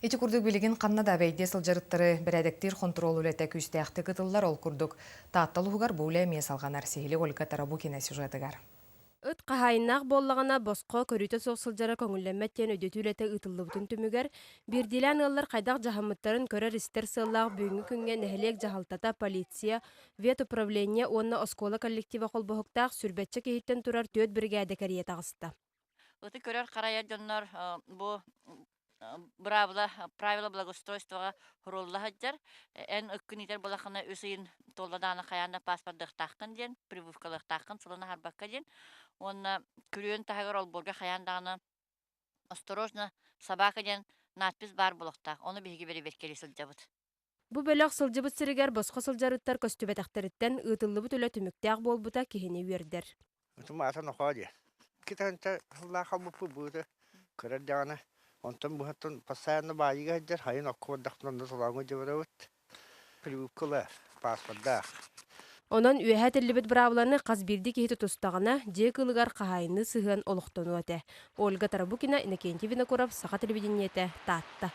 Ити курдук билигин ханна да бэйдиэ сылдьар ыттары бэрээдэктиир хонтуруол үлэтэ күүстээхтик ытыллар. Ол курдук Таатта улууһугар бу үлэ эмиэ салҕанар. Сиһили Ольга Тарабукина сюжетыгар. Ыт хаһаайыннаах буоллаҕына, босхо, көрүүтэ суох сылдьара көҥүллэммэт диэн өйдөтүү үлэтэ ыытыллыбытын түмүгэр, биирдиилээн ыаллар хайдах дьаһаммыттарын көрөр-истэр сыаллаах бүгүҥҥү күҥҥэ нэһилиэк дьаһалтата, полиция, ветуправление уонна оскуола коллектива холбоһуктаах сүүрбэччэ киһиттэн турар түөрт биригээдэ кэрийэ таҕыста. Ыты көрөр-харайар дьоннор бу быраабыла правила благоустройствоҕа сурулла сылдьар. Эн ыккын иитэр буоллаххына үс ыйын туолла даҕаны хайаан да пааспардыахтааххын диэн, прививкалыахтааххын сылын аһарбакка диэн. Уонна күрүөн таһыгар олбуорга хайаан даҕаны осторожно собака диэн надпись баар буолуохтаах. Ону биһиги бэрэбиэркэлии сылдьабыт. Бу бөлөх сылдьыбыт сиригэр босхо сылдьар ыттар көстүбэтэхтэриттэн ыытыллыбыт үлэ түмүктээх буолбута киһини үөрдэр. Ытым аата нохоо диэ. Китанча сыллаах халбыппыт быыта кыра эрдэҕинэ онтон быһаттан постоянно баайыыга сылдьар хайын окко бардахпына онно солооҥҥо дьабарабыт. Прививка ылар, паспордаах. Онон үөһэ этиллибит быраабыланы хас биирдии киһи тутустаҕына, дьиэ кыылыгар хаһаайынныы сыһыан олохтонуо этэ. Ольга Тарабукина, Иннокентий Винокуров, Саха телевидениетэ, Таатта.